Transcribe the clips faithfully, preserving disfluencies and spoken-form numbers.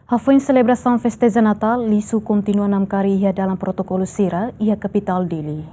Hafoin selebrasaun festa Natál, lixu kontinua namkari iha dalan protokolu sira iha kapitál Dili.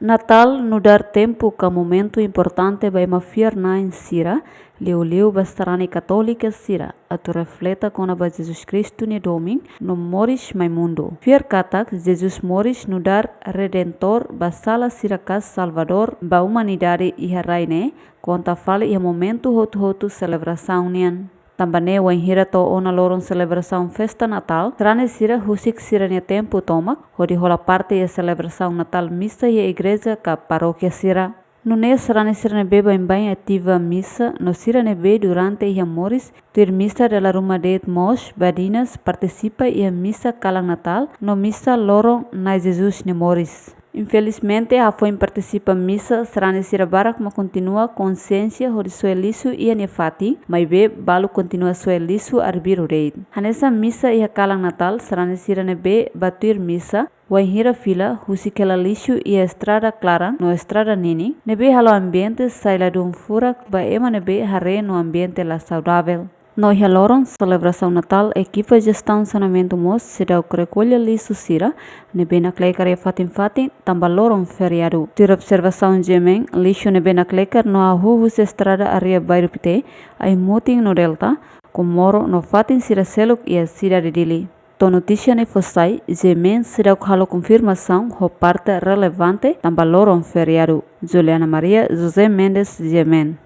Natál nu'udar tempu ka momentu importante ba ema fiar-na'in sira, liuliu ba sarani katólika sira, atu refleta kona-ba Jesus Kristu nia domin no moris mai mundu. Fiar katak Jesus moris nu'udar Redentór ba sala sira ka Salvadór ba umanidade iha rai ne'e, konta fali iha momentu hotu-hotu selebrasaun nian. Tanba ne'e wainhira to'o ona loron selebrasaun festa Natál, sarani sira husik sira-nia tempu tomak hodi hola parte iha selebrasaun Natál misa iha igreja ka parókia sira. Nune'e sarani sira ne'ebé baibain ativa misa no sira ne'ebé durante iha moris tuir misa dala ruma de'it mós badinas partisipa iha misa kalan Natál no misa loron Na'i Jesus nia moris. Infelizmente, hafoin partisipa misa, sarani sira barak mak kontinua konsiénsia hodi soe lixu iha nia fatin, maibé balu kontinua soe lixu arbiru de'it. Hanesan misa iha kalan Natál, sarani sira ne'ebé ba tuir misa, wainhira fila, husik hela lixu iha estrada klaran no estrada ninin, ne'ebé halo ambiente sai ladún furak ba ema ne'ebé haree no ambiente la saudavel. No iha loron selebrasaun Natál, ekipa jestaun saneamentu mós seidauk rekolla lixu sira ne'ebé naklekar iha fatin-fatin tanba loron feriadu. Tuir observasaun GMN, lixu ne'ebé naklekar no hahú husi estrada área Bairru Pité, Aimutin no Delta, Comoro no fatin sira seluk iha sidade Dili. To'o notísia ne'e fó sai, GMN seidauk halo konfirmasaun ho parte relevante tanba loron feriadu. Juliana Maria, José Mendes, GMN.